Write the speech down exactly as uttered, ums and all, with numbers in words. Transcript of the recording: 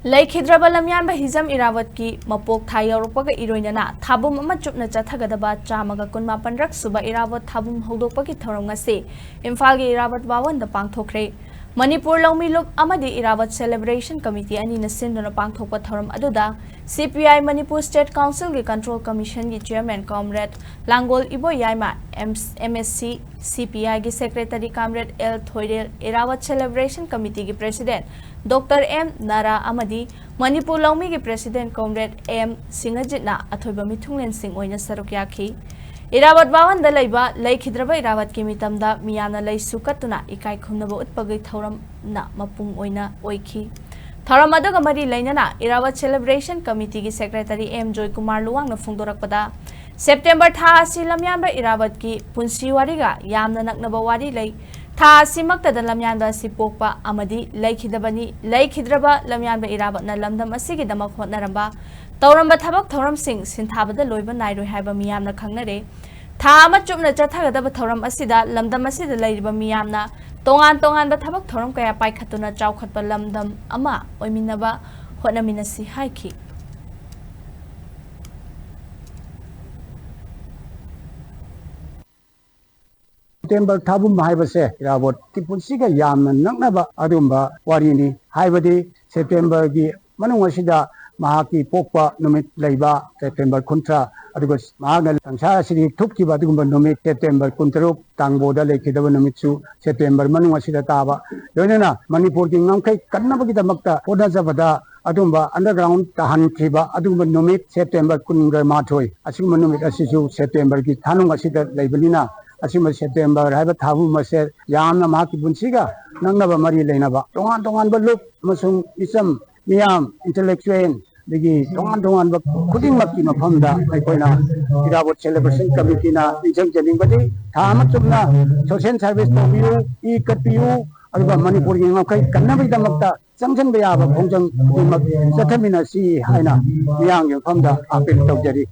ꯂꯩꯈꯤꯗ꯭ꯔꯕ ꯂꯝꯌꯥꯟꯕ ꯍꯤꯖꯝ ꯏꯔꯥꯕꯠꯀꯤ ꯃꯄꯣꯛ ꯊꯥ ꯌꯧꯔꯛꯄꯒ ꯏꯔꯣꯏꯅꯅ ꯊꯥꯕꯨꯝ ꯑꯃ ꯆꯨꯞꯅ ꯆꯠꯊꯒꯗꯕ ꯆꯥꯝꯃꯒ ꯀꯨꯟꯃꯥꯄꯟꯔꯛ ꯁꯨꯕ ꯏꯔꯥꯕꯣꯠ ꯊꯥꯕꯨꯝ ꯍꯧꯗꯣꯛꯄꯒꯤ ꯊꯧꯔꯝ ꯉꯁꯤ ꯏꯝꯐꯥꯜꯒꯤ ꯏꯔꯥꯕꯣꯠ ꯚꯥꯋꯟꯗ ꯄꯥꯡꯊꯣꯛꯈ꯭ꯔꯦ꯫ ꯃꯅꯤꯄꯨꯔ ꯂꯧꯃꯤ ꯂꯨꯞ ꯑꯃꯗꯤ ꯏꯔꯥꯕꯣꯠ ꯁꯦꯂꯦꯕ꯭ꯔꯦꯁꯟ ꯀꯃꯤꯇꯤ ꯑꯅꯤꯅ ꯁꯤꯟꯗꯨꯅ ꯄꯥꯡꯊꯣꯛꯄ ꯊꯧꯔꯝ ꯑꯗꯨꯗ ꯁꯤ ꯄꯤ ꯑꯥꯏ ꯃꯅꯤꯄꯨꯔ ꯁ꯭ꯇꯦꯠ ꯀꯥꯎꯟꯁꯤꯜꯒꯤ ꯀꯟꯇ꯭ꯔꯣꯜ ꯀꯃꯤꯁꯟꯒꯤ ꯆꯤꯌꯔꯃꯦꯟ ꯀꯣꯝꯔꯦꯗ ꯂꯥꯡꯒꯣꯜ ꯏꯕꯣꯌꯥꯏꯃ, ꯑꯦꯝ ꯑꯦꯁ ꯁꯤ ꯁꯤ ꯄꯤ ꯑꯥꯏꯒꯤ ꯁꯦꯀ꯭ꯔꯦꯇꯔꯤ ꯀꯥꯝꯔꯦꯗ ꯑꯦꯜ ꯊꯣꯏꯔꯦꯜ, ꯏꯔꯥꯕꯣꯠ ꯁꯦꯂꯦꯕ꯭ꯔꯦꯁꯟ ꯀꯃꯤꯇꯤꯒꯤ ꯄ꯭ꯔꯦꯁꯤꯗꯦꯟꯠ ꯗꯣꯛꯇꯔ ꯑꯦꯝ ꯅꯥꯔꯥ ꯑꯃꯗꯤ ꯃꯅꯤꯄꯨꯔ ꯂꯧꯃꯤꯒꯤ ꯄ꯭ꯔꯦꯁꯤꯗꯦꯟꯠ ꯀꯣꯝꯔꯦꯗ ꯑꯦꯝ ꯁꯤꯡꯍꯖꯤꯠꯅ ꯑꯊꯣꯏꯕ ꯃꯤꯊꯨꯡꯂꯦꯟꯁꯤꯡ ꯑꯣꯏꯅ ꯁꯔꯨꯛ ꯌꯥꯈꯤ꯫ ꯏꯔꯥꯕꯣꯠ ꯚꯥꯋꯟꯗ ꯂꯩꯕ ꯂꯩꯈꯤꯗ꯭ꯔꯕ ꯏꯔꯥꯕꯣꯠꯀꯤ ꯃꯤꯇꯝꯗ ꯃꯤꯌꯥꯝꯅ ꯂꯩꯁꯨ ꯀꯠꯇꯨꯅ ꯏꯀꯥꯏ ꯈꯨꯝꯅꯕ ꯎꯠꯄꯒꯤ ꯊꯧꯔꯝꯅ ꯃꯄꯨꯡ ꯑꯣꯏꯅ ꯑꯣꯏꯈꯤ꯫ ꯊꯧꯔꯝ ꯑꯗꯨꯒ ꯃꯔꯤ ꯂꯩꯅꯅ ꯏꯔꯥꯕꯣꯠ celebration ꯀꯃꯤꯇꯤꯒꯤ secretary M Joykumar ꯂꯨꯋꯥꯡꯅ ꯐꯣꯡꯗꯣꯔꯛꯄꯗ, September ꯊꯥ ꯑꯁꯤ ꯂꯝꯌꯥꯟꯕ ꯏꯔꯥꯕꯣꯠꯀꯤ ꯄꯨꯟꯁꯤ ꯋꯥꯔꯤꯒ ꯌꯥꯝꯅ ꯅꯛꯅꯕ ꯋꯥꯔꯤ ꯂꯩ꯫ ꯊꯥ ꯑꯁꯤꯃꯛꯇꯗ ꯂꯝꯌꯥꯟꯕ ꯑꯁꯤ ꯄꯣꯛꯄ ꯑꯃꯗꯤ ꯂꯩꯈꯤꯗꯕꯅꯤ꯫ ꯂꯩꯈꯤꯗ꯭ꯔꯕ ꯂꯝꯌꯥꯟꯕ ꯏꯔꯥꯕꯣꯠꯅ ꯂꯝꯗꯝ ꯑꯁꯤꯒꯤꯗꯃꯛ ꯍꯣꯠꯅꯔꯝꯕ, ꯇꯧꯔꯝꯕ ꯊꯕꯛ ꯊꯧꯔꯝꯁꯤꯡ ꯁꯤꯟꯊꯥꯕꯗ ꯂꯣꯏꯕ ꯅꯥꯏꯔꯣꯏ ꯍꯥꯏꯕ ꯃꯤꯌꯥꯝꯅ ꯈꯪꯅꯔꯦ꯫ ꯊꯥ ꯑꯃ ꯆꯨꯞꯅ ꯆꯠꯊꯒꯗꯕ ꯊꯧꯔꯝ ꯑꯁꯤꯗ ꯂꯝꯗꯝ ꯑꯁꯤꯗ ꯂꯩꯔꯤꯕ ꯃꯤꯌꯥꯝꯅ ꯇꯣꯉꯥꯟ ꯇꯣꯉꯥꯟꯕ ꯊꯕꯛ ꯊꯧꯔꯝ ꯀꯌꯥ ꯄꯥꯏꯈꯠꯇꯨꯅ ꯆꯥꯎꯈꯠꯄ ꯂꯝꯗꯝ ꯑꯃ ꯑꯣꯏꯃꯤꯟꯅꯕ ꯍꯣꯠꯅꯃꯤꯟꯅꯁꯤ ꯍꯥꯏꯈꯤ꯫ ꯁꯦꯞꯇꯦꯝꯕꯔ ꯊꯥꯕꯨꯝ ꯍꯥꯏꯕꯁꯦ ꯏꯔꯥꯕꯣꯠꯀꯤ ꯄꯨꯟꯁꯤꯒ ꯌꯥꯝꯅ ꯅꯛꯅꯕ ꯑꯗꯨꯒꯨꯝꯕ ꯋꯥꯔꯤꯅꯤ꯫ ꯍꯥꯏꯕꯗꯤ ꯁꯦꯞꯇꯦꯝꯕꯔꯒꯤ ꯃꯅꯨꯡ ꯑꯁꯤꯗ ꯃꯍꯥꯛꯀꯤ ꯄꯣꯛꯄ ꯅꯨꯃꯤꯠ ꯂꯩꯕ ꯁꯦꯞꯇꯦꯝꯕꯔ ꯀꯨꯟꯊ꯭ꯔꯥ, ꯑꯗꯨꯒ ꯃꯍꯥꯛꯅ ꯁꯪꯁꯥꯔ ꯑꯁꯤꯗꯒꯤ ꯊꯨꯞꯈꯤꯕ ꯑꯗꯨꯒꯨꯝꯕ ꯅꯨꯃꯤꯠ ꯁꯦꯞꯇꯦꯝꯕꯔ ꯀꯨꯟꯇꯔꯨꯛ, ꯇꯥꯡꯕꯣꯗ ꯂꯩꯈꯤꯗꯕ ꯅꯨꯃꯤꯠꯁꯨ ꯁꯦꯞꯇꯦꯝꯕꯔ ꯃꯅꯨꯡ ꯑꯁꯤꯗ ꯇꯥꯕ, ꯂꯣꯏꯅꯅ ꯃꯅꯤꯄꯨꯔꯒꯤ ꯉꯝꯈꯩ ꯀꯟꯅꯕꯒꯤꯗꯃꯛꯇ ꯍꯣꯠꯅꯖꯕꯗ ꯑꯗꯨꯒꯨꯝꯕ underground ꯇꯥꯍꯟꯈꯤꯕ ꯑꯗꯨꯒꯨꯝꯕ ꯅꯨꯃꯤꯠ ꯁꯦꯞꯇꯦꯝꯕꯔ ꯀꯨꯟꯒ ꯃꯥꯊꯣꯏ, ꯑꯁꯤꯒꯨꯝꯕ ꯅꯨꯃꯤꯠ ꯑꯁꯤꯁꯨ ꯁꯦꯞꯇꯦꯝꯕꯔꯒꯤ ꯊꯥꯅꯨꯡ ꯑꯁꯤꯗ ꯂꯩꯕꯅꯤꯅ, ꯑꯁꯤꯒꯨꯝꯕ ꯁꯦꯞꯇꯦꯝꯕꯔ ꯍꯥꯏꯕ ꯊꯥꯕꯨꯝ ꯑꯁꯦ ꯌꯥꯝꯅ ꯃꯍꯥꯛꯀꯤ ꯄꯨꯟꯁꯤꯒ ꯅꯛꯅꯕ ꯃꯔꯤ ꯂꯩꯅꯕ, ꯇꯣꯉꯥꯟ ꯇꯣꯉꯥꯟꯕ ꯂꯨꯞ ꯑꯃꯁꯨꯡ ꯃꯤꯆꯝ ꯃꯤꯌꯥꯝ, intellectual, ꯑꯗꯒꯤ ꯇꯣꯉꯥꯟ ꯇꯣꯉꯥꯟꯕ ꯈꯨꯗꯤꯡꯃꯛꯀꯤ ꯃꯐꯝꯗ ꯑꯩꯈꯣꯏꯅ ꯏꯔꯥꯕꯣꯠ celebration committeeꯅ ꯅꯤꯡꯁꯤꯡꯖꯅꯤꯡꯕꯗꯤ, ꯊꯥ ꯑꯃ ꯆꯨꯞꯅ social service ꯇꯧꯕꯤꯌꯨ, ꯏ ꯀꯠꯄꯤꯌꯨ, ꯑꯗꯨꯒ ꯃꯅꯤꯄꯨꯔꯒꯤ ꯉꯝꯈꯩ ꯀꯟꯅꯕꯒꯤꯗꯃꯛꯇ ꯆꯪꯁꯤꯟꯕ ꯌꯥꯕ ꯈꯣꯡꯖꯪ ꯈꯨꯗꯤꯡꯃꯛ ꯆꯠꯊꯃꯤꯟꯅꯁꯤ ꯍꯥꯏꯅ ꯃꯤꯌꯥꯝꯒꯤ ꯃꯐꯝꯗ appeal ꯇꯧꯖꯔꯤ꯫